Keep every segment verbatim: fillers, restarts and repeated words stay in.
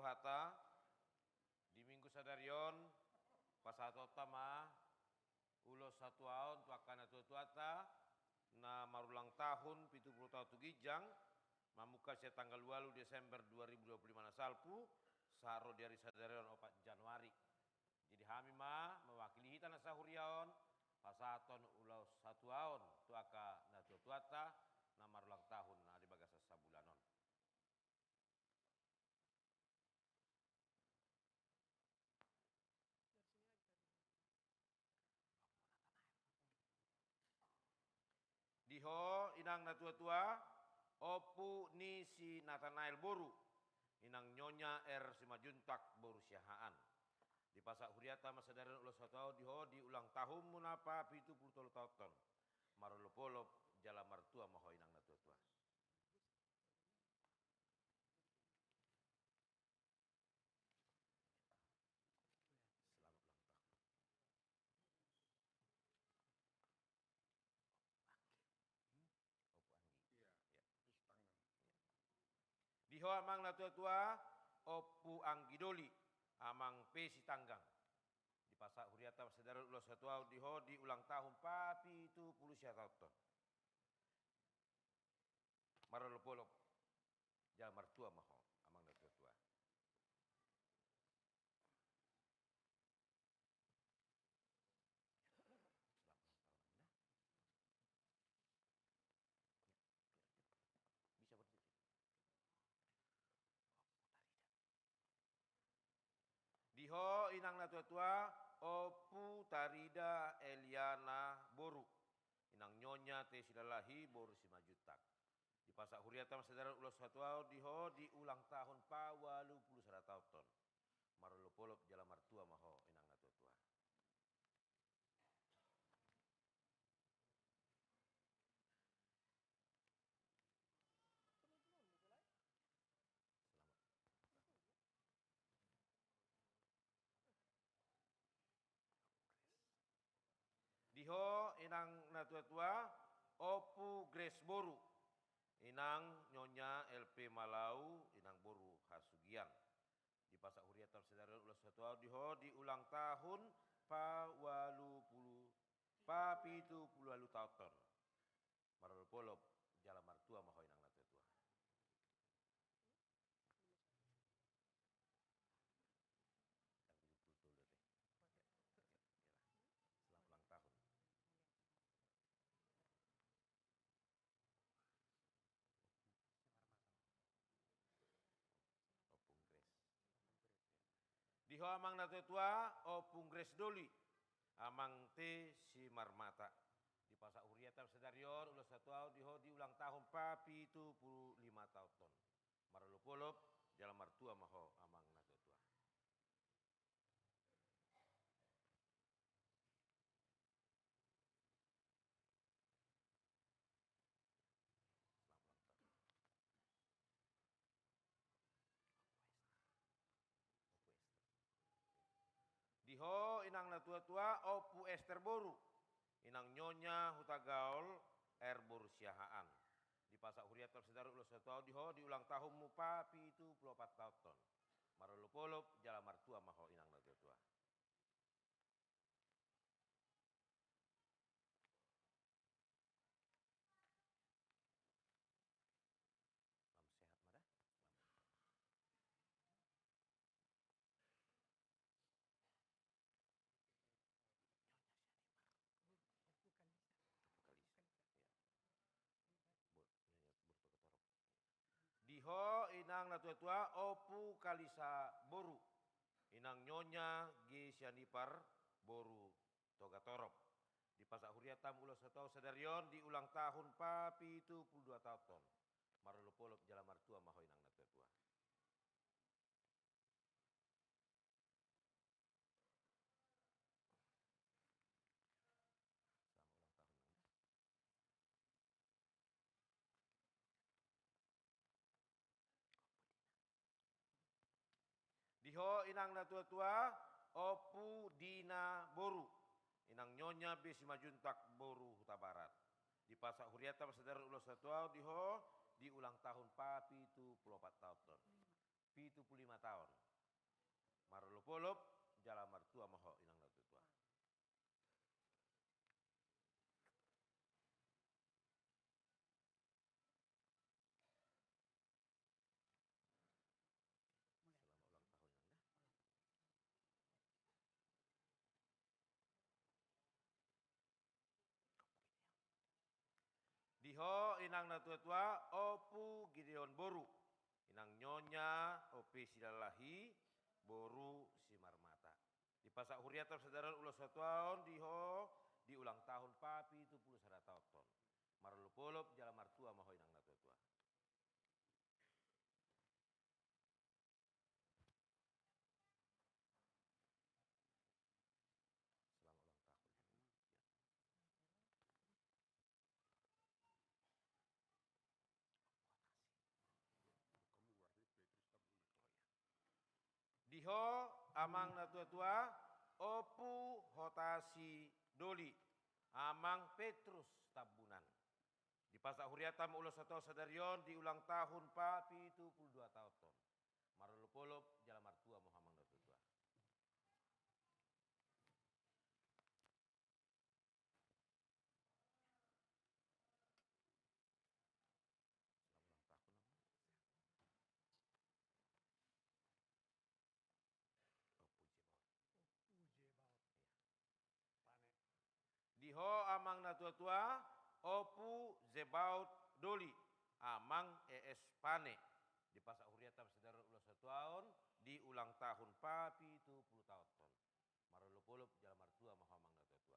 Hata, di Minggu sadari on, pasahatonta ma ulos hatuaon tu angka natuatuanta, na marulang tahun pitu pulu tahun tu ginjang, mamungka sian tanggal ualu Desember dua ribu dua pulu lima na salpu, sahat ro di ari sadari on opat Januari. Jadi hami ma, mewakili hita na sahuria on, pasahaton ulos hatuaon tu angka natuatuanta, na marulang tahun na di bagasan sabulanon. Di ho inang natuatua, ompu ni si Natanael boru, inang Nyonya R Simanjuntak boru Siahaan. Dipasahat hurianta ma sadari on ulos hatuaon di ho di ulang tahunmu na papitu pulu tolu taon on. Marolopolop jala martua ma ho inang natuatua. Selamat ulang tahun. Di ho amang natuatua, ompu Anggi Doli, amang P Sitanggang. Dipasahat hurianta ma sadari on ulos hatuaon di ho di ulang tahun papitu pulu sia taon on. Marolopolop jala martua ma ho amang natuatua. Di ho inang natuatua, ompu Tarida Eliana boru, inang Nyonya T Silalahi boru Simanjuntak. Dipasahat hurianta ma sadari on ulos hatuaon di ho di ulang tahun paualu pulu sada taon on. Marolopolop jala martua ma ho inang natuatua. Di ho inang natuatua, ompu Grace boru, inang Nyonya L P Malau, inang boru Hasugian. Dipasahat hurianta ma sadari on ulos hatuaon di ho di ulang tahun paualu pulu, papitu pulu ualu taon on. Marolopolop jala martua ma ho inang natuatua. Selamat ulang tahun. Di ho amang natuatua, ompu Grace Doli, amang T Simarmata. Dipasahat hurianta ma sadari on ulos hatuaon di ho di ulang tahun papitu pulu lima taon on. Marolopolop jala martua ma ho amang natuatua. Di ho inang natuatua, ompu Ester boru, inang Nyonya Hutagaol R boru Siahaan. Dipasahat hurianta ma sadari on ulos hatuaon di ho di ulang tahunmu papitu pulu opat taon on. Marolopolop jala martua ma ho inang natuatua. Lam sehat ma da. Di ho inang natuatua, ompu Kalisa boru, inang Nyonya G Sianipar boru Togatorop. Dipasahat hurianta ma ulos hatuaon sadari on di ulang tahun papitu pulu dua taon on. Marolopolop jala martua ma ho inang natuatua. Di ho inang natuatua, ompu Dina boru, inang Nyonya B Simanjuntak boru Hutabarat. Dipasahat hurianta ma sadari on ulos hatuaon di ho di ulang tahun papitu pulu opat taon on. pitu pulu lima taon. Marolopolop jala martua ma ho, inang na tuatua. Di ho, inang na tuatua, Ompu Gideon boru, inang Nyonya Ope Silalahi boru Simarmata. Dipasahat hurianta sadari on ulos satuaon di ho di ulang tahun papitu pulu sada taonhon. Marolopolop jala martua ma ho, inang na tuatua. Di ho, amang na tuatua, Ompu Hotasi Doli, amang Petrus Tambunan. Dipasahat hurianta ma ulos satuaon sadari on di ulang tahun papitu pulu dua taonhon. Marolopolop jala martua ma ho, amang na tuatua. Di ho, amang na tuatua, Ompu Zebaot Doli, amang E S Pane. Dipasahat hurianta sadari on ulos satuaon di ulang tahun papitu pulu taonhon. Marolopolop jala martua ma ho, amang na tuatua.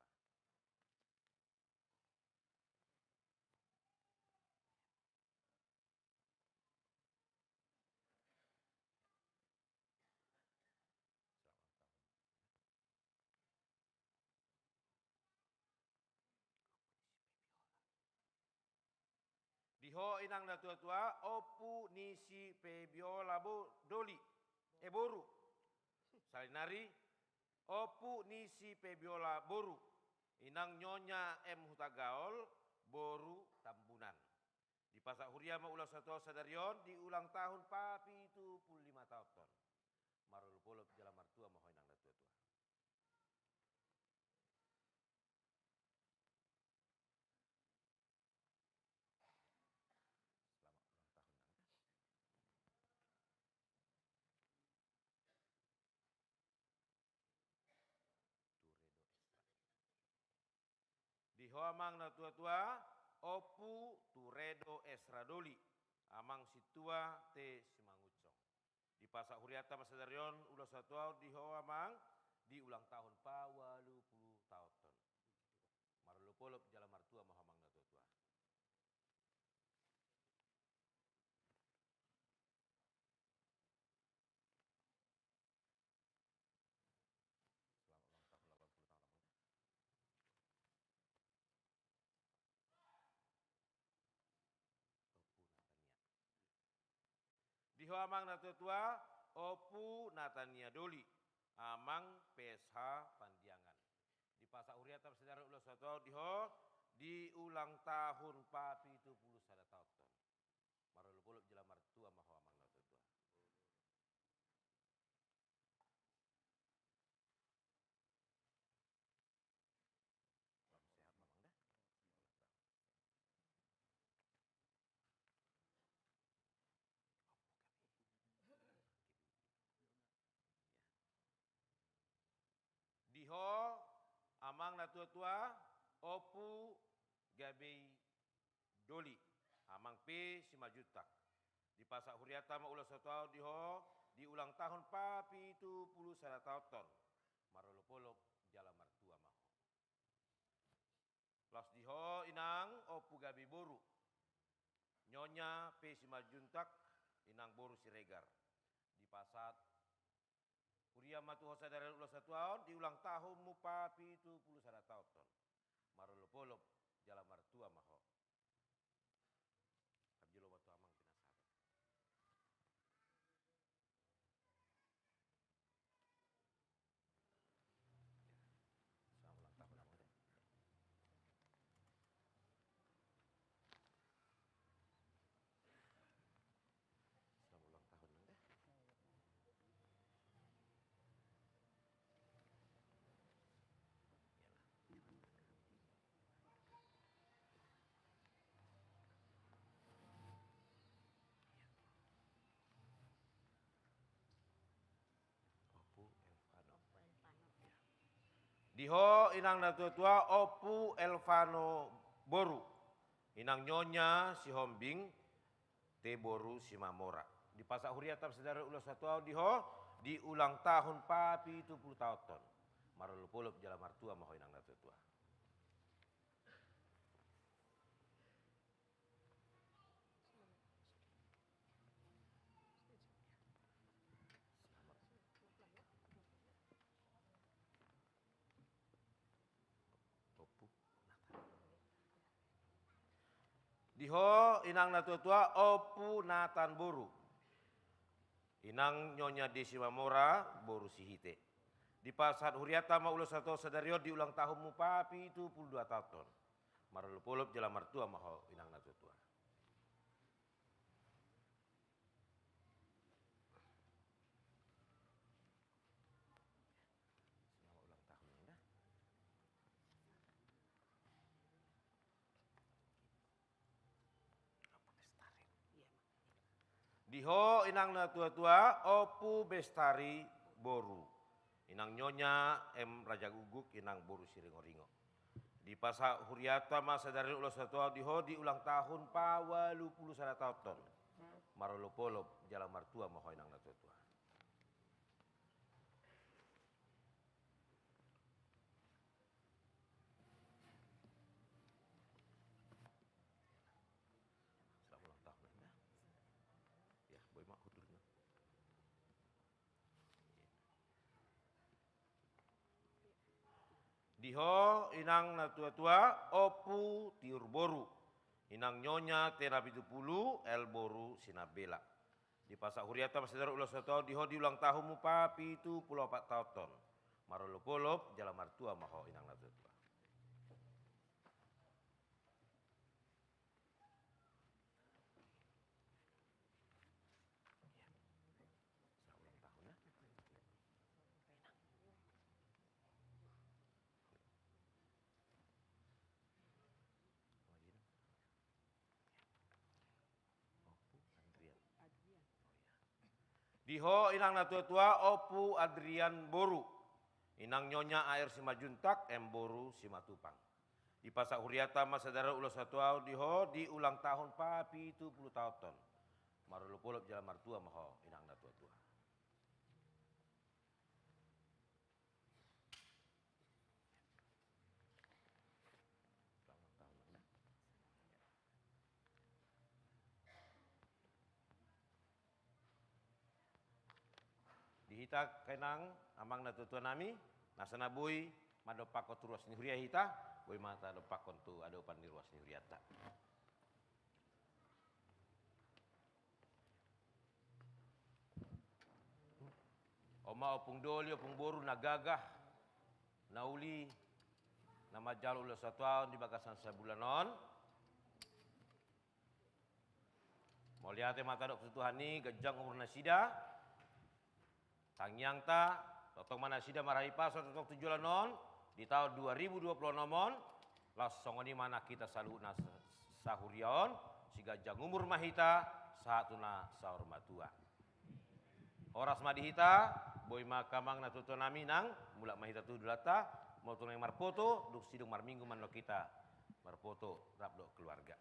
Di ho, inang na tuatua, Ompu Nisi Pebiola bo-, Doli, e boru. Salinari, Ompu Nisi Pebiola boru, inang Nyonya M Hutagaol boru Tambunan. Dipasahat huria ma ulos satuaon sadari on di ulang tahun papitu pulu lima taonhon. Marolopolop jala martua ma ho, inang na tuatua. Di ho, amang na tuatua, Ompu Turedo Esra Doli, amang sintua T Simangunsong. Dipasahat hurianta ma sadari on ulos satuaon di ho, amang, di ulang tahun paualu pulu taonhon. Marolopolop jala martua ma ho, amang na tuatua. Di ho, amang na tuatua, Ompu Natania Doli, amang P S H Pandiangan. Dipasahat hurianta sadari on ulos satuaon di ho di ulang tahun papitu pulu sada taonhon. Marolopolop jala martua ma ho, amang na tuatua. Salam sehat, Mamang, dah. Di ho, amang na tuatua, Ompu Gabei Doli, amang P Simanjuntak. Dipasahat hurianta ma ulos satuaon di ho di ulang tahun papitu pulu sada taonhon. Marolopolop jala martua ma ho. Laos di ho, inang, Ompu Gabei boru, Nyonya P Simanjuntak, inang boru Siregar. Dipasahat huria ma tu ho sadari on ulos satuaon di ulang tahunmu papitu pulu sada taonhon. Marolopolop jala martua ma ho. Parjolo ma tu amang pinasahat. Selamat ulang tahun, Amang, dah. Selamat ulang tahun, Nang, dah. Di ho inang na tuatua, Ompu Elvano boru, inang nyonya Sihombing, te boru Simamora. Dipasahat hurianta sadari on ulos satu taon di ho, di ulang tahun papitu pulu taonton. Marolopolop jala martua ma ho inang na tuatua. Di ho inang na tuatua, Ompu Natan boru, inang nyonya Desi Mamora boru Sihite. Dipasahat hurianta ma ulos satu taon sadari on di ulang tahunmu papitu pulu dua taonton. Marolopolop jala martua ma ho inang na tuatua. Selamat ulang tahun, Indah. Di ho inang na tuatua, Ompu Bestari boru, inang nyonya M Rajagukguk, inang boru Siringoringo. Dipasahat hurianta ma sadari on ulos satu taon di ho di ulang tahun paualu pulu sada taonton. Marolopolop jala martua ma ho inang na tuatua. Selamat ulang tahun, Inang. Ya, boi ma hudurna. Di ho inang na tuatua, Ompu Tiur boru, inang nyonya Tena pitu pulu, L boru Sinambela. Dipasahat hurianta ma sadari on ulos satu taon di ho di ulang tahunmu papitu pulu opat taonton. Marolopolop jala martua ma ho inang na tuatua. Selamat ulang tahun, ya. Di ho inang na tuatua, Ompu Adrian boru, inang nyonya A R Simanjuntak, M boru Simatupang. Dipasahat hurianta ma sadari on ulos satu taon di ho di ulang tahun papitu pulu taonton. Marolopolop jala martua ma ho inang na tuatua. Di hita angka inang, amang na tuatua nami, nasa na boi mandompakhon tu ruas ni huria hita, boi ma tadompakhon tu adopan ni ruas ni hurianta. On ma ompung doli, ompung boru na gagah, na uli, na manjalo ulos satu taon di bagasan sabulan on. Mauliate ma tadok tu Tuhan i, ganjang umur nasida. Tangiangta, tongtong ma nasida marhahipason tongtong tu joloan on, di taon dua ribu dua puluh enam on, laos songon i ma nang hita saluhutna sa-, sahuria on, siganjang umur ma hita, sahat tu na saur matua. Horas ma di hita, boi ma angka amang na tuatua nami nang, mulak ma hita tu dolanta, molo tung naeng marpoto, dung sidung marminggu ma annon hita, marpoto, rap dohot keluarga.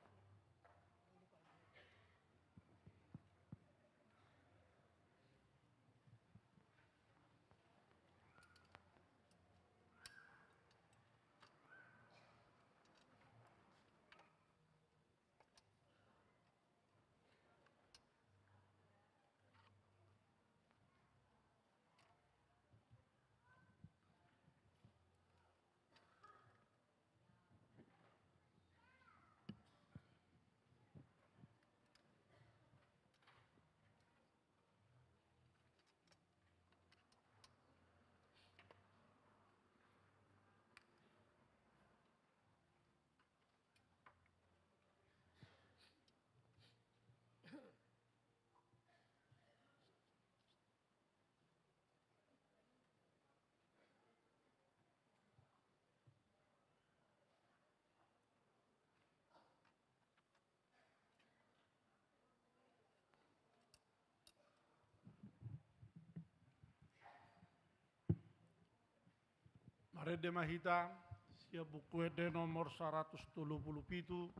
Ende ma hita, sian Buku Ende nomor saratus tolu pulu pitu,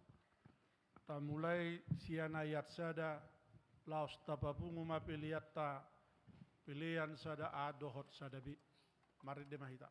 tamulai sian ayat sada, laos tapapungu ma peleanta, pelean sada A dohot sada B. Marende ma hita.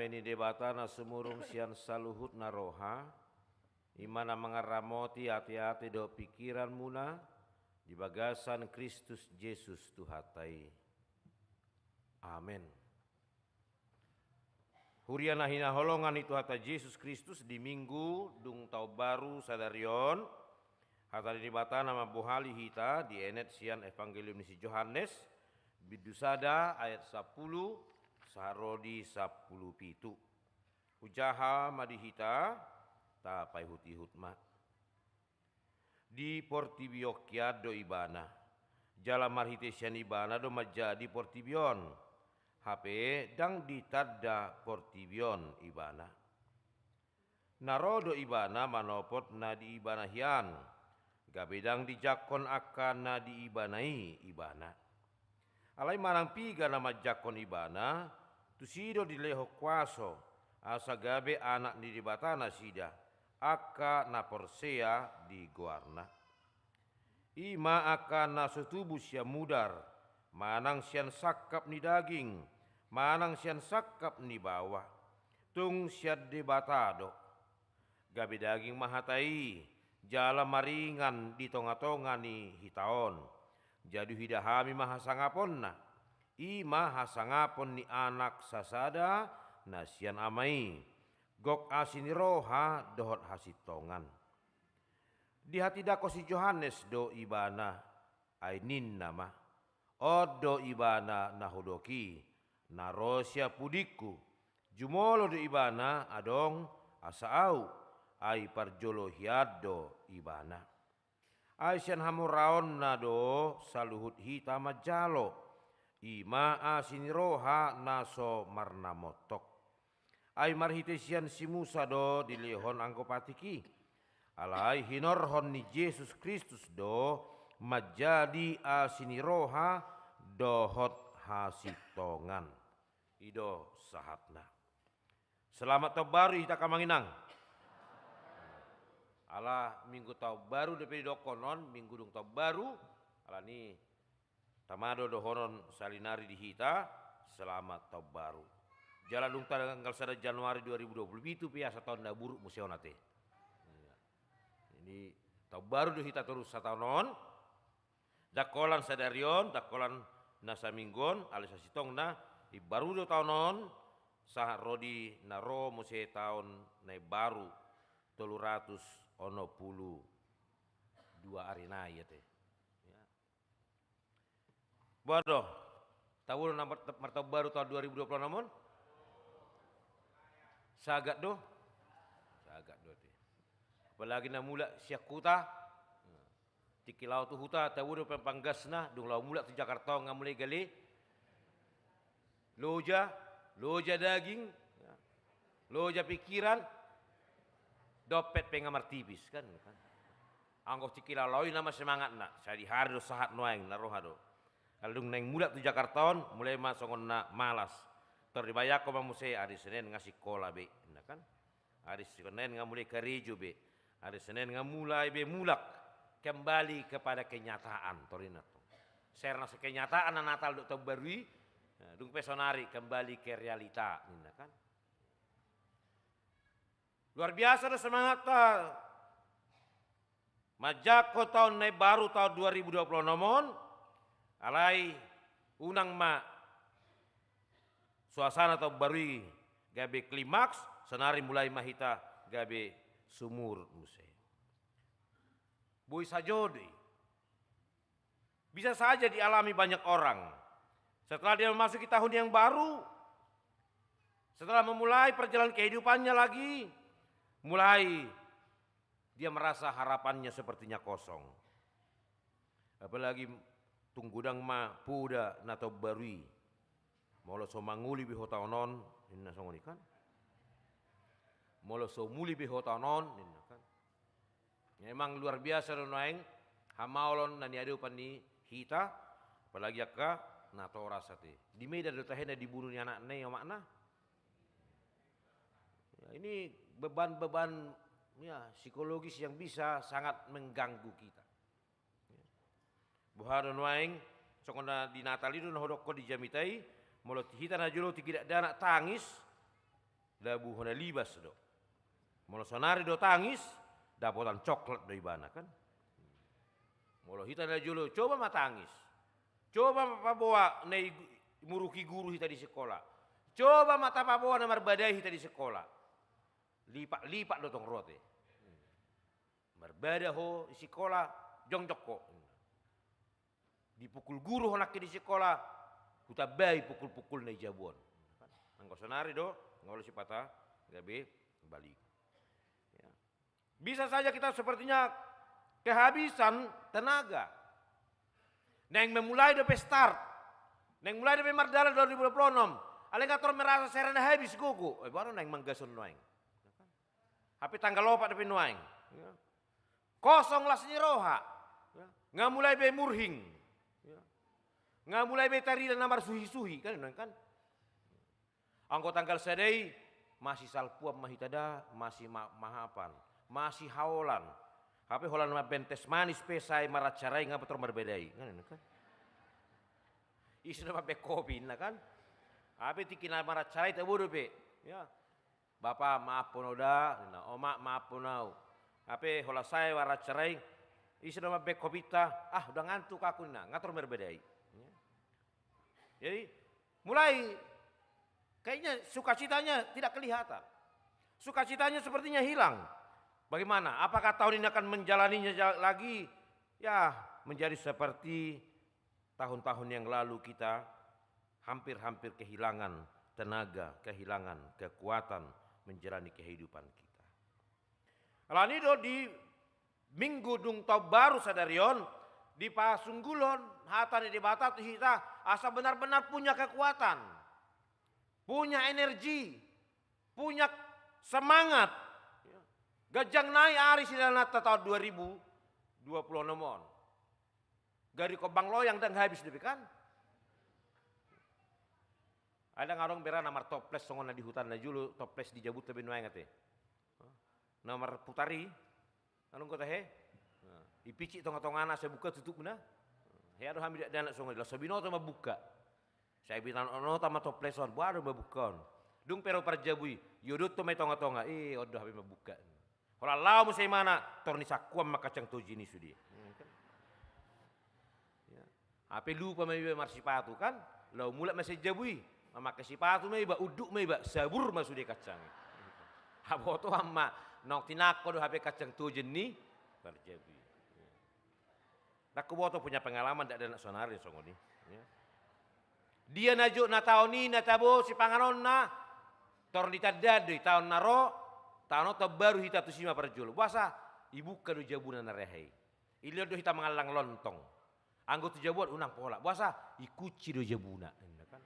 ni Debata na sumurung sian saluhutna roha, i ma na mangaramoti ateate dohot pingkiranmuna di bagasan Kristus Jesus Tuhanta i. Amen. Huria na hinaholongan ni Tuhanta Jesus Kristus, di Minggu dung taon baru sadari on, hata ni Debata na mambohali hita dienet sian Evangelium ni si Johannes, bindu sada ayat sampulu sahat ro di sampulu pitu. Hujaha ma di hita, tapaihutihut ma. Di portibi on hian do Ibana, jala marhite sian Ibana do manjadi portibi on, hape ndang ditanda portibi on Ibana. Na ro do Ibana manopot na di Ibana hian, gabe ndang dijangkon angka na di Ibana i Ibana. Alai manang piga na manjangkon Ibana, tusi do dilehon kuaso, asa gabe anak ni Debata nasida, angka na porsea di goarna. I ma angka na so tubu sian mudar, manang sian sangkap ni daging, manang sian sangkap ni baoa, tung sian Debata do. Gabe daging ma hata i, jala maringan di tongatonga ni hita on. Jadi huida hami ma hasangaponna, i ma hasangapon ni Anak sasada na sian Ama i, gok asi ni roha dohot hasintongan. Dihatindangkon si Johannes do Ibana, ai ninna ma: On do Ibana na hudok i, na ro sian pudingku. Jumolo do Ibana adong asa ahu, ai parjolo hian do Ibana. Ai sian hamoraonna do saluhut hita manjalo, i ma asi ni roha na so marnamontok. Ai marhite sian si Musa do dilehon anggo patik i. Alai hinorhon ni Jesus Kristus do manjadi asi ni roha dohot hasintongan. I do sahatna. Selamat taon baru hita, amang inang. Ala Minggu taon baru dope didokkon on, Minggu dung taon baru, alani tama do dohonon salinari di hita, selamat taon baru. Jala dung tanggal sada Januari dua ribu dua puluh pitu pe asa taon na buruk muse on ate. Jadi taon baru do hita torus sataon on. Ndang holan sadari on, ndang holan na saminggu on, alai sasintongna imbaru do taon on, sahat ro di na ro muse taon na imbaru, tolu ratus onom pulu dua ari nai ate. Ya. Boha do, tabo do na mart-, martaon baru taon dua ribu dua puluh enam on? Sagat do? Sagat do ate. Apalagi na mulak sian huta. Tingki laho tu huta, tabo do pangpanggasna, dung laho mulak tu Jakarta on nga mulai gale. Loja, loja daging, ya. Loja pingkiran, dompet pe nga martipis, kan, kan. Anggo tingki laho i nama semangatna, sadihari do sahat nuaeng na roha do. Alai dung naeng mulak tu Jakarta on, mulai ma songon na malas. Tor dibayangkon ma muse ari Senin nga sikola be, na kan. Ari Senin nga mulai karejo be. Ari Senin nga mulai be mulak. Kembali kepada kenyataan, torina tu. Serna se kenyataan na Natal dohot taon baru i. Nah, dung pe sonari kembali ke realita, ninna kan. Luar biasa do semangatta. Manjangkon taon na imbaru taon dua ribu dua puluh enam on, alai unang ma suasana taon baru i gabe klimaks, sonari mulai ma hita gabe sumurut muse. Boi sajo do i. Bisa saja dialami banyak orang. Setelah dia memasuki tahun yang baru, setelah memulai perjalanan kehidupannya lagi, mulai dia merasa harapannya sepertinya kosong. Apalagi tung godang ma poda na taon baru i. Molo so mangoli be ho taon on, ninna songon i kan. Molo so muli be ho taon on, ninna kan. Memang luar biasa do nuaeng hamaolon na niadopan ni hita, apalagi angka natoras ate. Di Medan do tahe na dibunu ni anakna i omakna. Ya, ini beban-beban, ya, psikologis yang bisa sangat mengganggu kita. Boha do nuaeng, songon na di Natal i do na hudokkon di jamita i, molo hita na jolo tingki dakdanak tangis, labu hona libas do. Molo sonari do tangis, dapotan coklat do ibana kan. Molo hita na jolo, coba ma tangis. Coba ma paboa na i-, muruki guru hita di sikola. Coba ma tapaboa na marbadai hita di sikola. Lipat-lipat do tong rote. Marbada ho di sikola, jongjong ho. Dipukul guru ho nangkin di sikola, hutambai pukul-pukul na di jabu on. Anggo sonari do, ngolu sipata gabe baligo. Ya. Bisa saja kita sepertinya kehabisan tenaga. Naeng memulai dope start. Naeng mulai dope mardalan dua ribu dua puluh enam. Alai nga tor merasa serana habis gogo. Eh, baru naeng manggason nuaeng. Hape tanggal opat dope nuaeng. Ya. Kosong las ni roha. Ya. Nga mulai be murhing. Ya. Nga mulai be tarida na marsuhi-suhi. Kan, kan? Anggo tanggal sada i, masisalpuan ma hita da, masi ma-, mahapan, masihaolan. Hape holan mambaen teh manis pe sai maracara i nga tor marbadai. Kan, kan? Ise do mambaen kopi, ninna kan? Hape tingki na maracara i tabo dope. Ya. Bapa, maaf pona da, ninna, oma, maaf pona au. Hape holan sai maracara i, ise do mambaen kopinta, ah, udah ngantuk aku, ninna, nga tor marbadai. Ya. Jadi, mulai kayaknya sukacitanya tidak kelihatan. Sukacitanya sepertinya hilang. Bagaimana? Apakah tahun ini akan menjalaninya ja-, lagi? Ya, menjadi seperti tahun-tahun yang lalu kita hampir-hampir kehilangan tenaga, kehilangan kekuatan menjalani kehidupan kita. Alani do di Minggu dung taon baru sadari on, dipasunggulhon hata ni Debata tu hita, asa benar-benar punya kekuatan, punya energi, punya semangat. Ganjang nai ari sidalananta taon dua ribu dua puluh enam on. Gari kombang loyang ndang habis dope kan? Ai ndang adong bera na martoples songon na di huta na jolo, toples di jabunta be nuaeng ate. Na marputar i, adong do tahe. Ipicik tonga-tongana asa buka tutupna. Hea do hami dakdanak songon i, laos so binoto mambuka. Sai binoto ma toples on, boha do mambuka on. Dung pe ro parjabu i, iodothon ma i tonga-tonga, eh, on do hape mambuka. Holan laho muse imana, tor ni sangkuan ma kacang tojin i sude. Ya. Hape lupa ma iba marsipatu kan, laho mulak ma sian jabu i, mamake sipatu ma iba, unduk ma iba, sabur ma sude kacang i. Habotoan ma, naung tinangko do hape kacang tojin ni parjabu i. Ndang huboto punya pengalaman dakdanak sonari songon i. Ya. Dia na jolo na taon i na tabo sipanganonna, tor ditandaan do i taon na ro, taon on taon baru hita tusi ma parjolo. Boasa, ibuka do jabuna na rehe i. Dilehon do hita mangallang lontong. Anggo tu jabu on unang pola. Boasa, ikunci do jabuna. Ninna kan.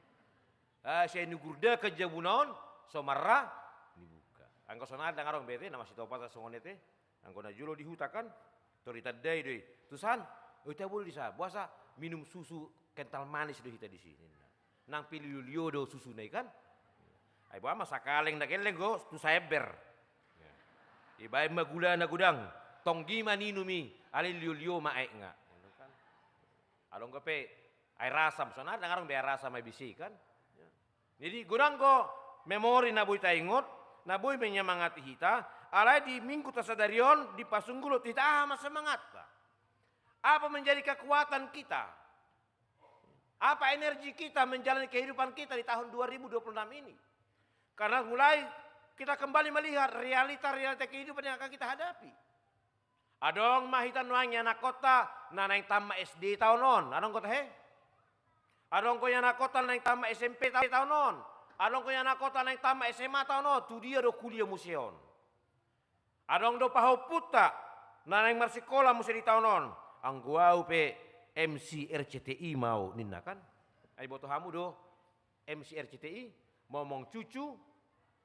Ah, sai nigurdakan jabuna on, so marra nibuka. Anggo sonari ndang adong be ate, na masitopatan songon i ate. Anggo na jolo di huta kan, tor ditandai do i. Tusan, oi tabo do disi. Boasa, minum susu kental manis do hita disi, ninna. Nang pe liolio do susuna i kan. Ai boha ma sakaleng na gelleng do, tu saember. Dibaen ma gulana godang, tonggi ma ninum i, alai liolio ma aek nga. Adong dope air asam, sonari ndang adong be air asam A B C kan. Jadi godang do memori na boi taingot, na boi menyemangati hita, alai di Minggu ta sadari on dipasunggul tu hita aha ma semangatta. Apa menjadi kekuatan kita? Apa energi kita menjalani kehidupan kita di tahun dua ribu dua puluh enam ini? Karena mulai kita kembali melihat realita-realita kehidupan yang akan kita hadapi. Adong ma hita nuaeng ianakkonta na naeng tamat S D taon on, adong do tahe? Adong do ianakkonta na naeng tamat S M P ta-, taon on, adong do ianakkonta na naeng tamat S M A taon on, tu dia do kuliah muse on? Adong do pahompunta na naeng marsikola muse di taon on, anggo au pe M C R C T I ma au ninna kan? Ai boto hamu do M C R C T I, momong cucu,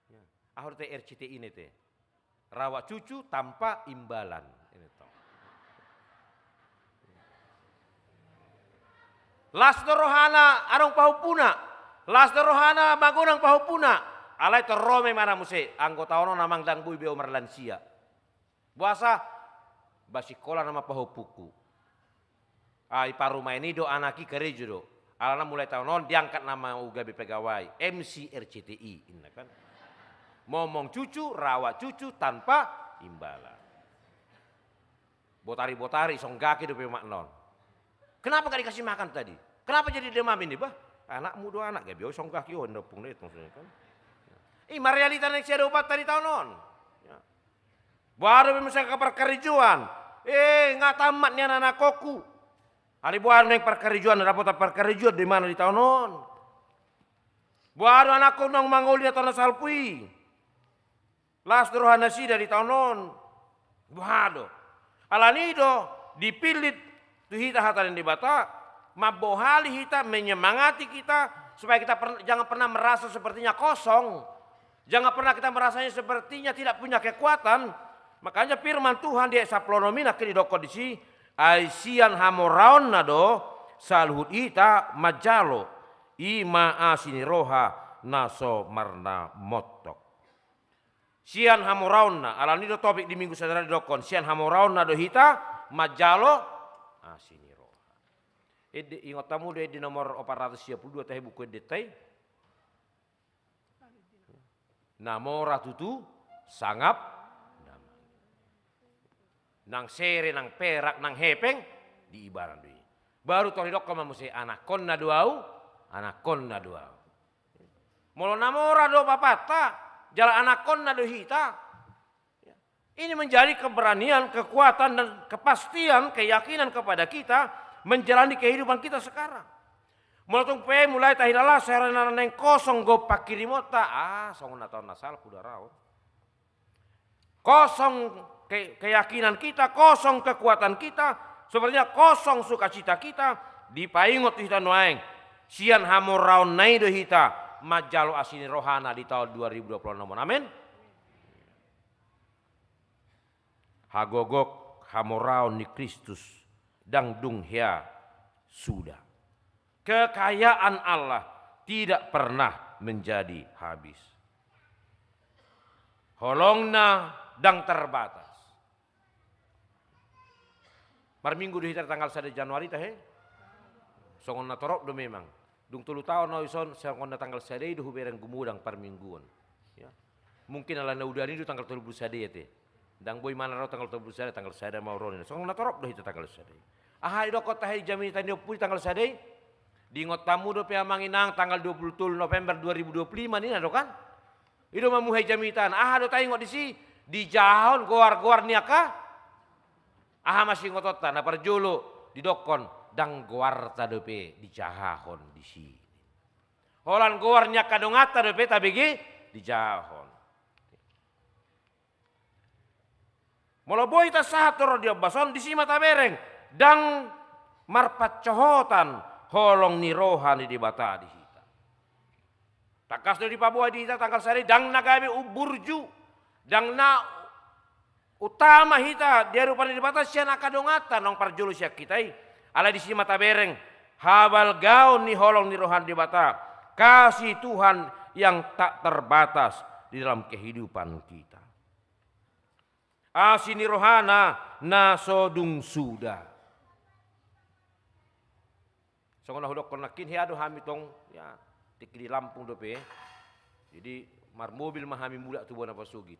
ya, aha do ate R C T I na ate? Rawat cucu tanpa imbalan. Ini tong. Las do rohana adong pahompuna. Las do rohana magodang pahompuna. Alai tor ro ma imana muse, anggo taon on amang ndang boi be au marlansia. Boasa, ba sikola nama pahompuku. Ai parumaen i do anak i karejo do. Alana mulai taon on diangkat nama au gabe pegawai, M C R C T I, ninna kan. Momong cucu, rawat cucu tanpa imbalan. Botari-botari songgaki dope makna on. Kenapa gak dikasih makan tadi? Kenapa jadi demam ini, bah? Anakmu do anak, gabe songgaki on, dopung do itu maksudnya kan. Ima realita naeng siadopan tadi taon on. Ya. Boha dope muse angka parkarejoan. Eh, nga tamat nian anakkonku. Alai boha do naeng parkarejoan, na dapotan parkarejoan do imana di taon on. Boha do anakkonku naung mangoli na taon na salpu i. Las do roha nasida di taon on. Boha do. Alani do, dipillit tu hita hata ni Debata, mambohali hita, menyemangati kita, supaya kita per-, jangan pernah merasa sepertinya kosong. Jangan pernah kita merasanya sepertinya tidak punya kekuatan. Makanya firman Tuhan di ayat sampulu onom i nangkin didokkon disi, ai sian hamoraonna do saluhut hita manjalo, i ma asi ni roha na so marna montok. Sian hamoraonna, alani do topik di minggu sadari didokkon, sian hamoraonna do hita manjalo asi ni roha. Ende, ingot hamu do ende nomor opat ratus sia pulu dua tahe buku endenta i? Na mora tutu sangap damang. Nang sere, nang perak, nang hepeng, diibanan do i. Baru tong didokkon ma muse, anakkonna do ahu, anakkonna do ahu. Molo na mora do bapanta, jala anakkonna do hita. Ini menjadi keberanian, kekuatan, dan kepastian, keyakinan kepada kita menjalani kehidupan kita sekarang. Molo tung pe mulai tahilala sere na naeng kosong gompa hirimonta, ah, songon na taon na salpu do ra on. Kosong ke-, keyakinan kita, kosong kekuatan kita, sepertinya kosong sukacita kita, dipaingot hita nuaeng. Sian hamoraonna i do hita manjalo asi ni rohana di taon dua ribu dua puluh enam on. Amin. Hagogok hamoraon ni Kristus, ndang dung hea suda. Kekayaan Allah tidak pernah menjadi habis. Holongna ndang terbatas. Marminggu do hita tanggal sada Januari tahe? Songon na torop do memang. Dung tolu taon au dison, songon na tanggal sada i do hubereng gumodang parmingguon. Ya. Mungkin ala na udan i do tanggal tolu pulu sada i ate. Ndang boi ma na ro tanggal tolu pulu sada, tanggal sada ma au ro ninna. Songon na torop do hita tanggal sada i. Aha didokkon tahe di jamita ni ompu i tanggal sada i? Diingot hamu dope amang inang tanggal dua pulu tolu November dua ribu dua puluh lima ninna do kan? I do mamuhai jamitana. Aha do taingot disi? Dijahahon goar-goar ni angka. Aha ma siingotonta? Na parjolo didokkon, ndang goarta dope dijahahon disi. Holan goar ni angka donganta dope tabege dijahahon. Molo boi tasahat tu ro di ombas on, disi ma tabereng, ndang marpansohotan holong ni roha ni Debata di hita. Tangkas do dipaboa di hita tanggal sada i, ndang na gabe umburju, ndang na utama hita di adopan ni Debata sian angka donganta naung parjolo sian hita i. Alai disi ma tabereng, habalgaon ni holong ni roha ni Debata, kasih Tuhan yang tak terbatas di dalam kehidupan kita. Asi ni rohana na so dung suda. Songon na hudokkon nangkin, hea do hami tong, ya, tingki di Lampung dope. Jadi marmobil ma hami mulak tu bona pasogit.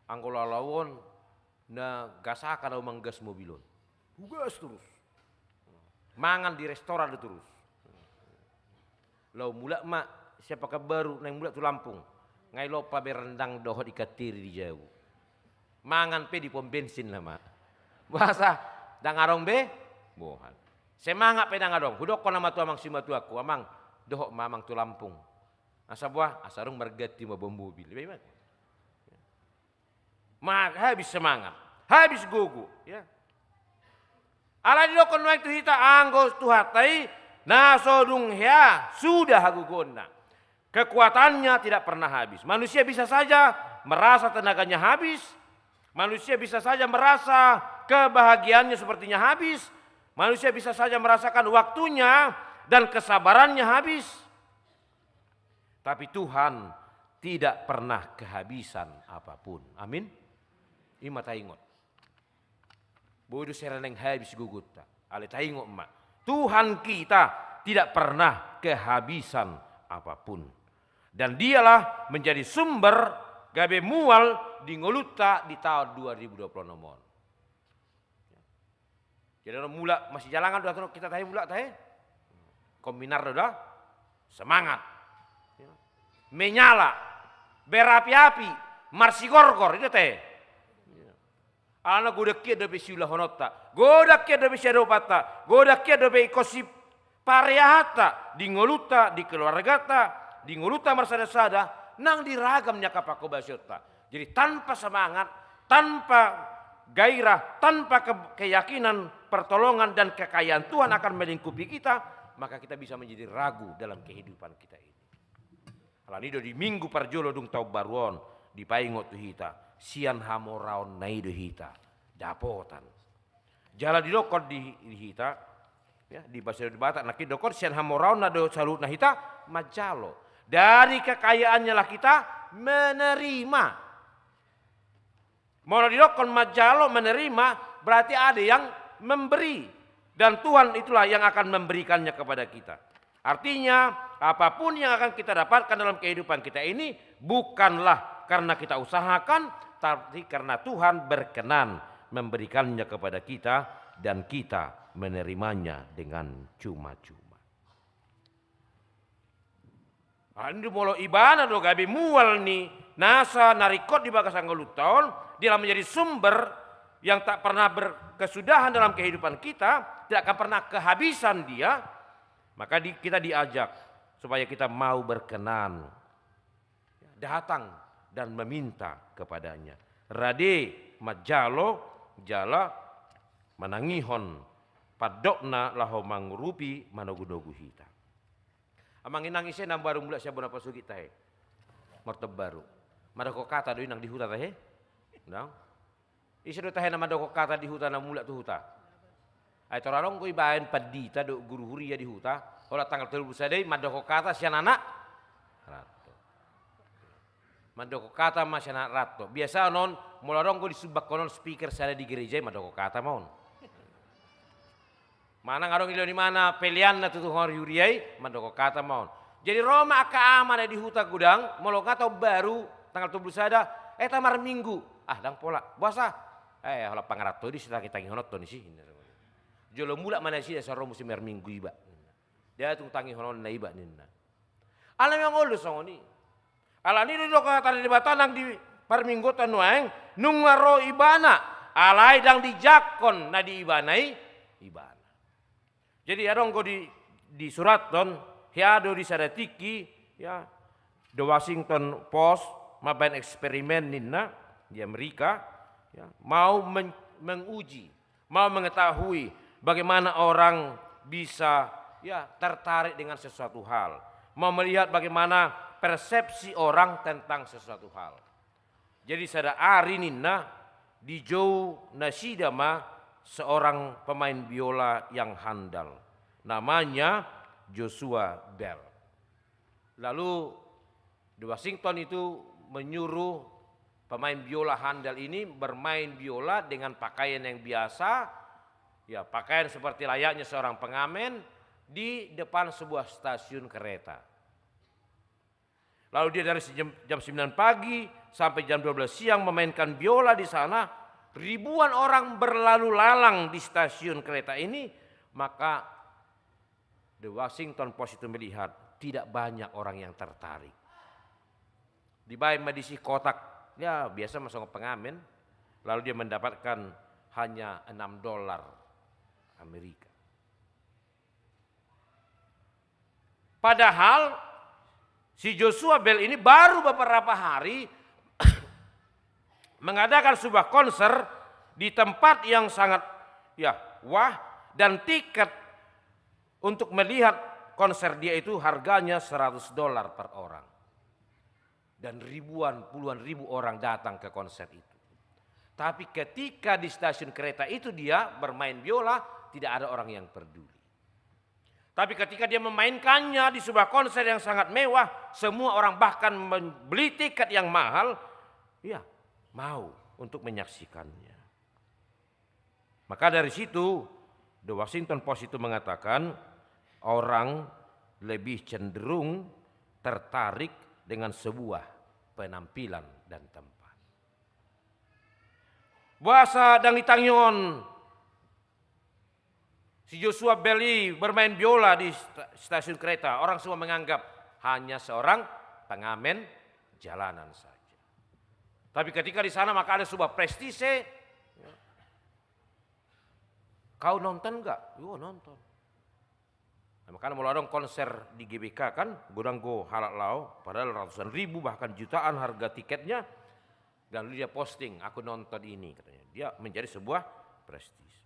Anggo laho-laho on, na gasakan au manggas mobil on. Hugas torus. Mangan di restoran do torus. Laho mulak ma sian Pekanbaru naeng mulak tu Lampung. Ngai lompa be rendang dohot ikan teri di jabu. Mangan pe di pom bensin nama. Boasa? Ndang adong be bohal. Semangat pe ndang adong. Hudokkon nama tu amang simatuangku, "Amang, dohot ma amang tu Lampung." Asa boha? Asa adong marganti mamboan mobil. Iba, iba. Ma, habis semangat, habis gogo, ya. Alai didokkon nuaeng tu hita, anggo Tuhanta i na so dung hea suda hagogoonna. Kekuatannya tidak pernah habis. Manusia bisa saja merasa tenaganya habis. Manusia bisa saja merasa kebahagiaannya sepertinya habis. Manusia bisa saja merasakan waktunya dan kesabarannya habis. Tapi Tuhan tidak pernah kehabisan apapun. Amin. Ima taingot. Boi do sere naeng habis gogonta. Alai taingot ma, Tuhan kita tidak pernah kehabisan apapun. Dan dialah menjadi sumber gabe mual di ngolunta di taon dua ribu dua puluh enam on. Jadi, mulak masijalangan do hita tahe, mulak tahe. Kombinardo da, semangat. Ya. Menyala, berapi-api, marsigorgor, i do tahe. Ya. Alana godang hian dope siulahononta, godang hian dope siadopanta, godang hian dope ingkon sipareahanta, di ngolunta, di keluarganta, di ngolunta marsada-sada, nang di ragam ni angka panghobasionta. Jadi tanpa semangat, tanpa gairah, tanpa ke-, keyakinan, pertolongan dan kekayaan Tuhan akan melingkupi kita, maka kita bisa menjadi ragu dalam kehidupan kita ini. Alani do di minggu parjolo dung taon baru on, dipaingot tu hita, sian hamoraonna i do hita dapotan. Jala didokkon di, di hita, ya, di bahasa Batak nangkin didokkon sian hamoraonna do saluhutna hita manjalo. Dari kekayaannya lah kita menerima. Molo didokkon manjalo, menerima, berarti ada yang memberi. Dan Tuhan itulah yang akan memberikannya kepada kita. Artinya, apapun yang akan kita dapatkan dalam kehidupan kita ini, bukanlah karena kita usahakan, tapi karena Tuhan berkenan memberikannya kepada kita, dan kita menerimanya dengan cuma-cuma. Alani do molo ibana do gabe mual ni nasa na ringkot di bagasan ngolunta on, dialah menjadi sumber yang tak pernah berkesudahan dalam kehidupan kita, tidak akan pernah kehabisan dia, maka di-, kita diajak supaya kita mau berkenan datang dan meminta kepada-Nya. Rade manjalo jala manangihon pandokna laho mangurupi manogu-nogu hita. Amang inang, ise na baru mulak sian bona pasogit tahe? Martaon baru. Mandokkon hata do inang di huta tahe? Ndang. Ise do tahe na mandokkon hata di huta na mulak tu huta? Ai tor adong do ibaen pandita dohot guru huria di huta, holan tanggal tolu pulu sada i mandokkon hata sian anak ranto. Mandokkon hata ma sian anak ranto. Biasa on, molo adong do disumbanghon on speaker sada di gereja i, mandokkon hata ma on. Manang adong dilehon ibana peleanna tu, tu hori huria i, mandokkon hata ma on. Jadi ro ma angka ama na di huta godang, molo nga taon baru, tanggal tolu pulu sada, eh, hita marminggu. Ah, ndang pola. Boasa? Eh, holan pangaranto i do sitangi-tangihononta on disi. Jolo mulak ma nasida sian ro muse marminggu iba. Dia tung tangihononna iba ninna. Alai memang olo do songon i. Alani do didok hata ni Debata nang di parmingguonta nuaeng, nunga ro ibana, alai ndang dijangkon na di ibana i ibana. Jadi adong do di, disurathon, hea do di sada tingki, ya, The Washington Post mambaen eksperimen ninna di Amerika, ya, mau men-, menguji, mau mengetahui bagaimana orang bisa, ya, tertarik dengan sesuatu hal, mau melihat bagaimana persepsi orang tentang sesuatu hal. Jadi sada ari ninna, dijou nasida ma seorang pemain biola yang handal, namanya Joshua Bell. Lalu The Washington itu menyuruh pemain biola handal ini bermain biola dengan pakaian yang biasa, ya, pakaian seperti layaknya seorang pengamen di depan sebuah stasiun kereta. Lalu dia dari sejam, jam sembilan pagi sampai jam dua belas siang memainkan biola di sana. Ribuan orang berlalu lalang di stasiun kereta ini, maka The Washington Post itu melihat tidak banyak orang yang tertarik. Dibaen ma disi kotak, ya, biasa ma songon pengamen, lalu dia mendapatkan hanya enam dolar Amerika. Padahal si Joshua Bell ini baru beberapa hari mengadakan sebuah konser di tempat yang sangat, ya, wah, dan tiket untuk melihat konser dia itu harganya seratus dolar per orang. Dan ribuan, puluhan ribu orang datang ke konser itu. Tapi ketika di stasiun kereta itu dia bermain biola, tidak ada orang yang peduli. Tapi ketika dia memainkannya di sebuah konser yang sangat mewah, semua orang bahkan membeli tiket yang mahal, ya, mau untuk menyaksikannya. Maka dari situ, The Washington Post itu mengatakan, orang lebih cenderung tertarik dengan sebuah penampilan dan tempat. Boasa dang ditangihon si Joshua Bell i bermain biola di sta-, stasiun kereta? Orang semua menganggap hanya seorang pengamen jalanan saja. Tapi ketika di sana, maka ada sebuah prestise. Kau nonton nggak? Yo, nonton. Nah, makana molo adong konser di G B K kan, godang do halak laho, padahal ratusan ribu bahkan jutaan harga tiketnya, dan dia posting, "Aku nonton ini," katanya. Dia menjadi sebuah prestise.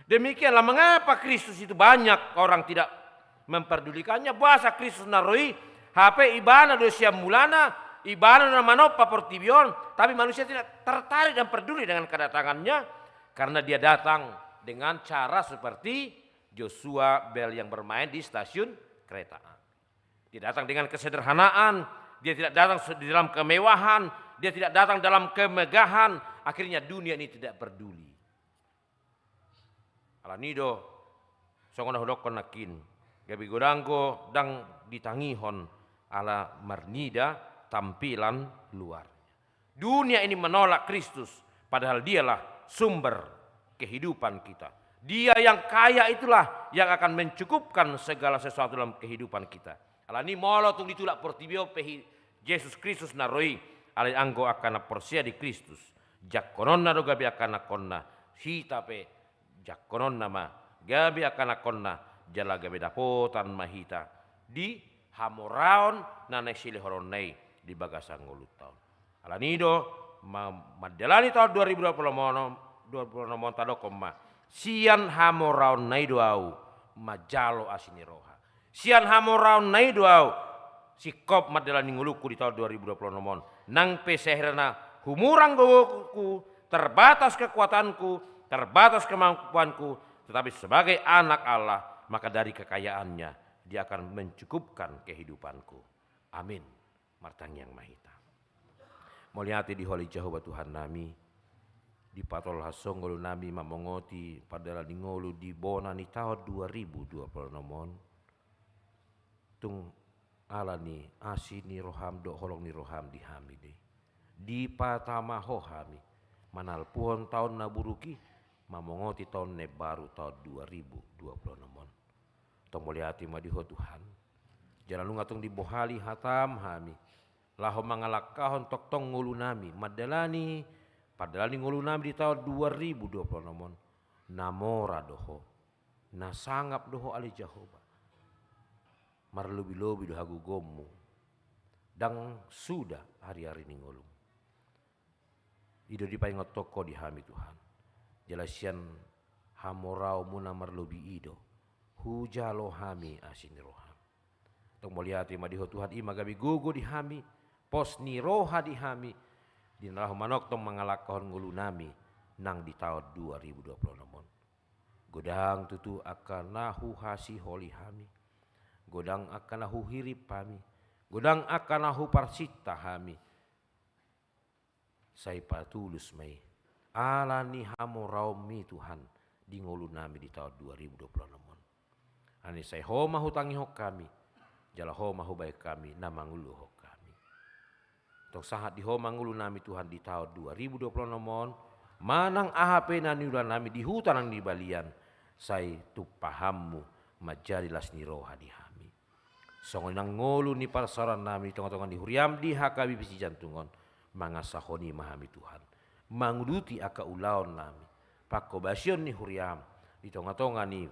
Demikianlah mengapa Kristus itu banyak orang tidak memperdulikannya. Boasa Kristus na ro i, hape ibana do sian mulana, ibana do na manompa portibi on, tapi manusia tidak tertarik dan peduli dengan kedatangannya, karena dia datang dengan cara seperti Joshua Bell yang bermain di stasiun kereta api. Dia datang dengan kesederhanaan, dia tidak datang se-, di dalam kemewahan, dia tidak datang dalam kemegahan. Akhirnya dunia ini tidak peduli. Alani do, songon na hudokkon nangkin, gabe godang do dang ditangihon ala marnida tampilan luarnya. Dunia ini menolak Kristus, padahal Dialah sumber kehidupan kita. Dia yang kaya itulah yang akan mencukupkan segala sesuatu dalam kehidupan kita. Alani molo tung ditulak portibi on pe hi-, Jesus Kristus na ro i, alai anggo angka na porsea di Kristus, jangkononna do gabe angka na hona, hita pe jangkononna ma gabe angka na hona, jala gabe dapotan ma hita di hamoraon na naeng silehononna i di bagasan ngolunta on. Alani do, ma-, mandalani taon dua ribu dua puluh enam on, dua puluh enam on tadokkon ma, sian hamoraonna i do ahu manjalo asi ni roha. Sian hamoraonna i do ahu singkop mandalani ngolungku di taon dua ribu dua puluh enam on. Nang pe sahirana humurang gogoku, terbatas kekuatanku, terbatas kemampuanku, tetapi sebagai anak Allah, maka dari kekayaannya, Dia akan mencukupkan kehidupanku. Amin. Martangiang ma hita. Mauliate di Ho ale Jahowa Tuhannami, dipatolhas Ho ngolunami mamongoti pardalanan ni ngolu di bona ni taon dua ribu dua puluh enam on. Tung ala ni asi ni roham dohot holong ni roham di hami do i. Dipatama Ho hami manalpuhon taon na buruk i, mamongoti taon na imbaru, taon dua ribu dua puluh enam on. Tong mauliate ma di Ho Tuhan. Jala nunga tong dibohali hatam hami laho mangalangkahon tongtong ngolunami mandalani pardalanan ni ngolunami di taon dua ribu dua puluh enam on. Na mora do Ho, na sangap do Ho ale Jahowa. Marlobilobi do hagogoonmu, ndang suda ariari ni ngolum. I do dipaingothon Ho di hami Tuhan. Jala sian hamoraonmu na marlobi i do hujalo hami asi ni roham. Tong mauliate ma di Ho Tuhan, i ma gabe gogo di hami, pos ni roha di hami, di na laho manongtong mangalangkahon ngolunami nang di taon dua ribu dua puluh enam on. Godang tutu angka na huhasiholi hami, godang angka na huhirim hami, godang angka na huparsinta hami. Sai patulus ma i ala ni hamoraonmi Tuhan di ngolunami di taon dua ribu dua puluh enam on. Alani sai Ho ma hutangihon hami, jala Ho ma hubahen hami na manguluhon hami. Tong sahat di Ho ma ngolunami Tuhan di taon dua ribu dua puluh enam on, manang aha pe na niulanami di huta nang di balian, sai tumpahanmu manjadi las ni roha di hami. Songon i nang ngolu ni parsaorannami di tongatonga ni huriam di H K B P Sijantung on, mangasahon i ma hami Tuhan manguduti angka ulaonnami, panghobasion ni huriam di tongatonga ni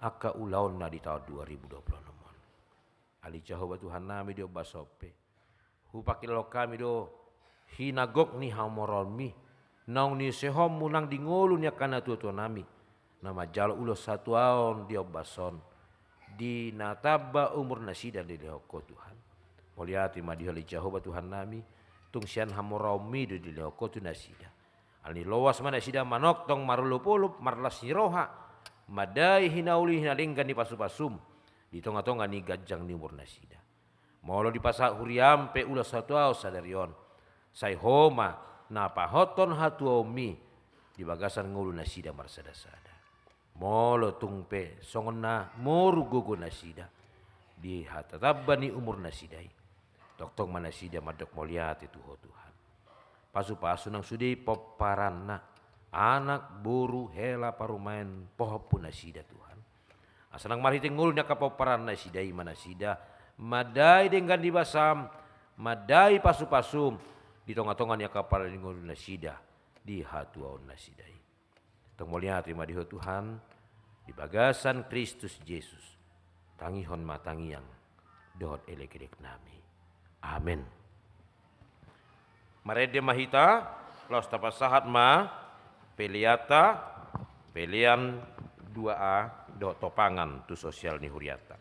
angka ulaonna di taon dua ribu dua puluh enam on. Ale Jahowa Tuhannami, di ombas on pe hupangkilala hami do hinagok ni hamoraonmi, naung niusehonmu nang di ngolu ni angka natuatuanami na manjalo ulos hatuaon di ombas on, di na tamba umur nasida dilehon Ho Tuhan. Mauliate ma di Ho ale Jahowa Tuhannami, tung sian hamoraonmi do dilehon Ho tu nasida. Alani loas ma nasida manongtong marolopolop marlas ni roha, mandai hinauli hinadenggan ni pasupasum di tongatonga ni ganjang ni umur nasida. Molo dipasahat huriam pe ulos hatuaon sadari on, sai Ho ma na pahothon hatuaonmi di bagasan ngolu nasida marsadasada. Molo tung pe songon na moru gogo nasida di hata tamba ni umur nasida i, Tongtong ma nasida mandok mauliate tu Ho Tuhan. Pasupasu nang sude pomparanna, anak, boru, hela, parumaen, pahompu nasida Tuhan. Asa nang marhite ngolu ni angka pomparan nasida i ma nasida mandai denggan ni basam, mandai pasupasum di tongatonga ni angka pala ni ngolu nasida di hatuaon nasida i. Tong mauliate ma di Ho Tuhan, di bagasan Kristus Jesus, tangihon ma tangiang dohot elekelek nami. Amen. Marende ma hita, laos tapasahat ma peleanta, pelean dua A dohot topangan tu sosial ni hurianta.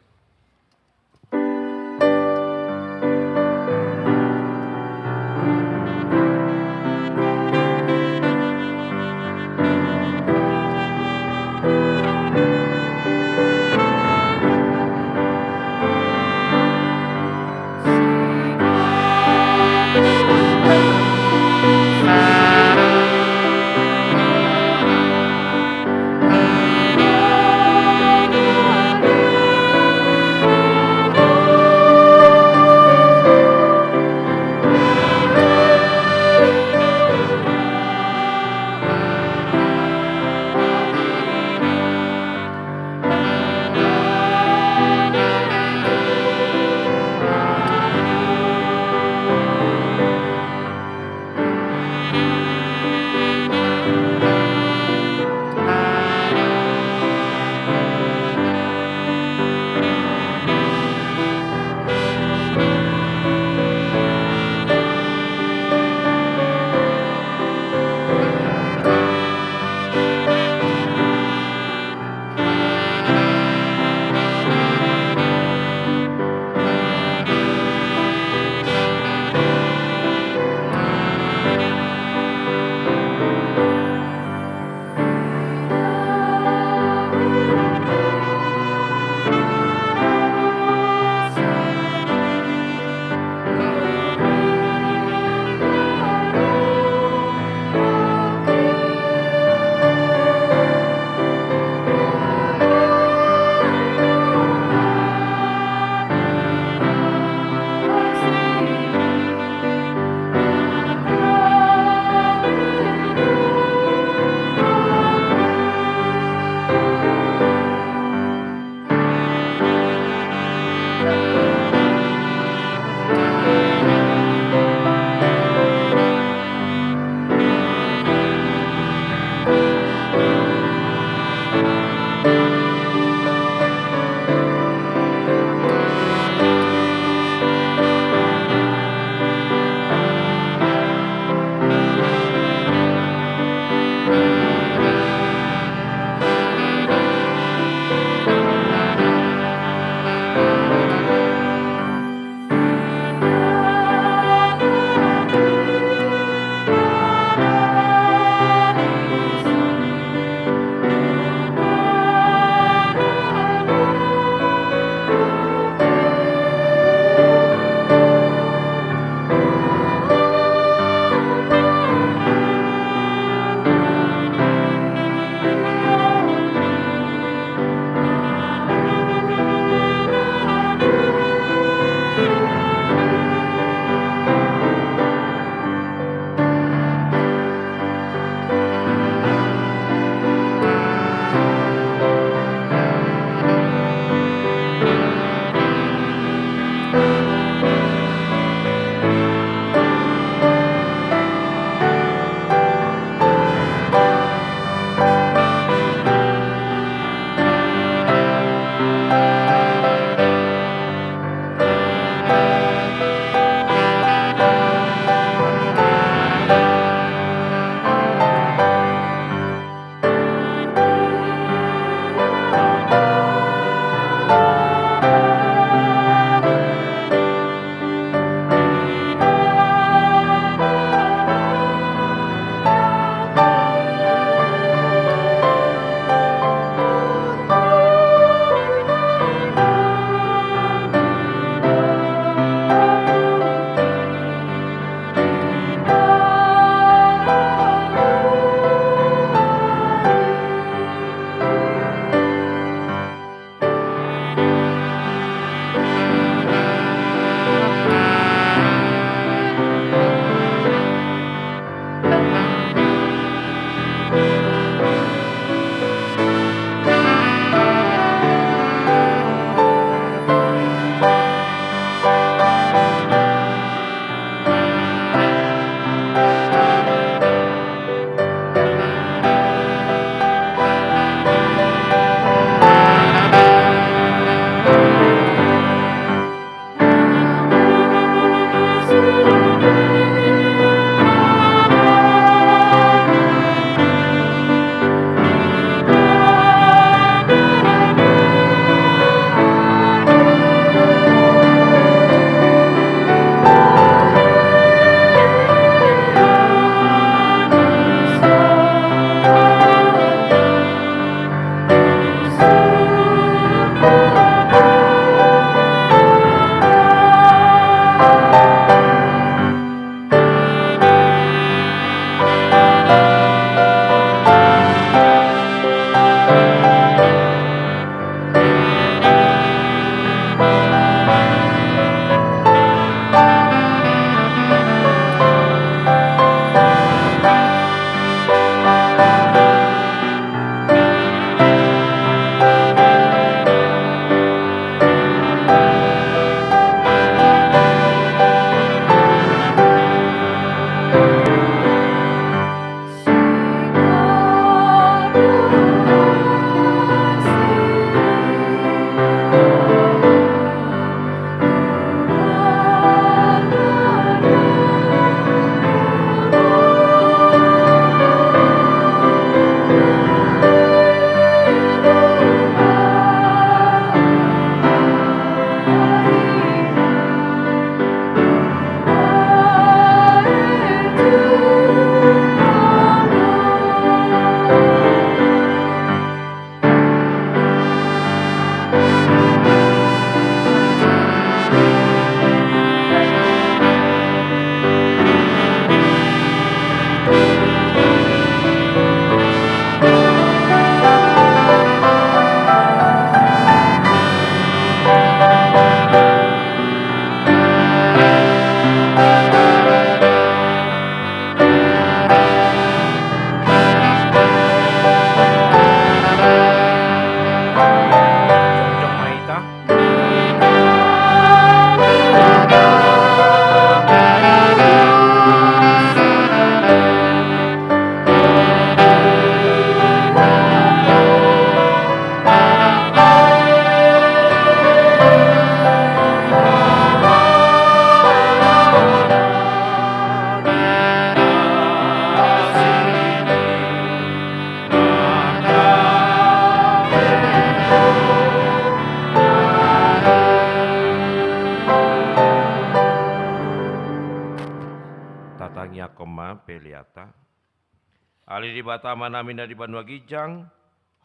Ale Debata Amanami na di banua ginjang,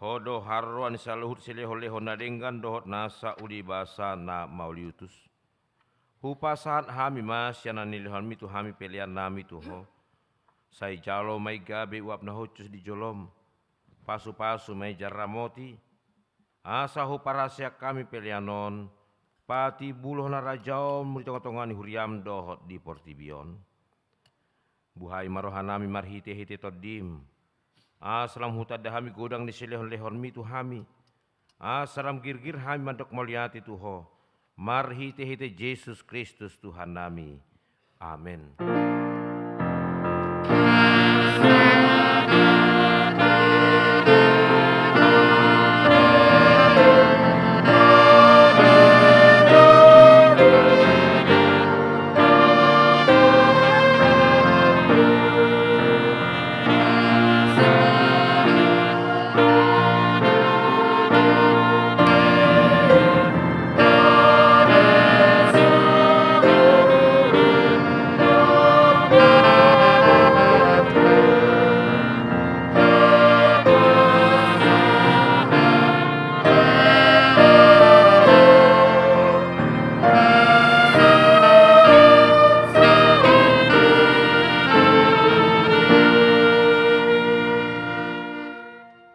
Ho do haroroan ni saluhut silehonlehon na denggan dohot nasa uli basa na mauliutus. Hupasahat hami ma sian na nilehonmi tu hami peleannami tu Ho. Sai jalo ma i gabe uap na hushus di jolom. Pasupasu ma i jala ramoti, asa huparhaseang hami pelean on patimbulhon harajaonmu di tongatonga ni huriam dohot di portibi on. Buhai ma rohanami marhitehite Tondim, asa lam hutanda hami godang ni silehonlehonmi tu hami, asa lam girgir hami mandok mauliate tu Ho, marhitehite Jesus Kristus Tuhannami. Amen.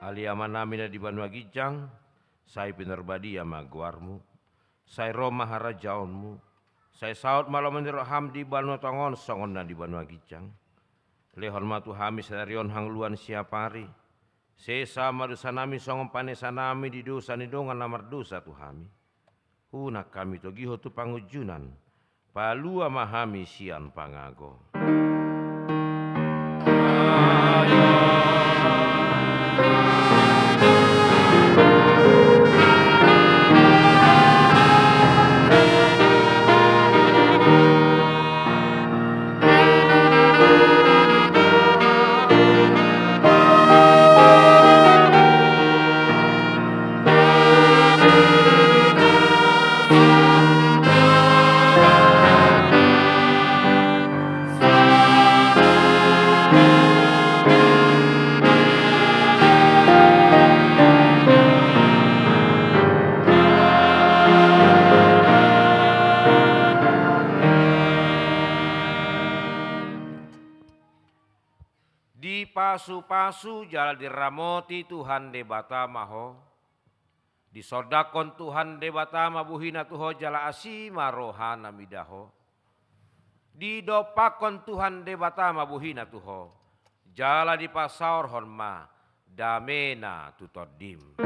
Ale Amanami na di banua ginjang, sai pinarbadia ma goarmu, sai ro ma harajaonmu, sai saut ma lomo ni roham di banua tonga on songon na di banua ginjang. Lehon ma tu hami sadari on hangoluan siapari. Sesa ma dosanami songon panesanami di dosa ni dongan na mardosa tu hami. Unang hami togihon tu pangunjunan, palua ma hami sian pangago. Dipasupasu jala diramoti Tuhan Debata ma ho. Disondangkon Tuhan Debata ma bohina tu ho jala asi ma rohana mida ho. Didompakkon Tuhan Debata ma bohina tu ho jala dipasaorhon ma damena tu tondim.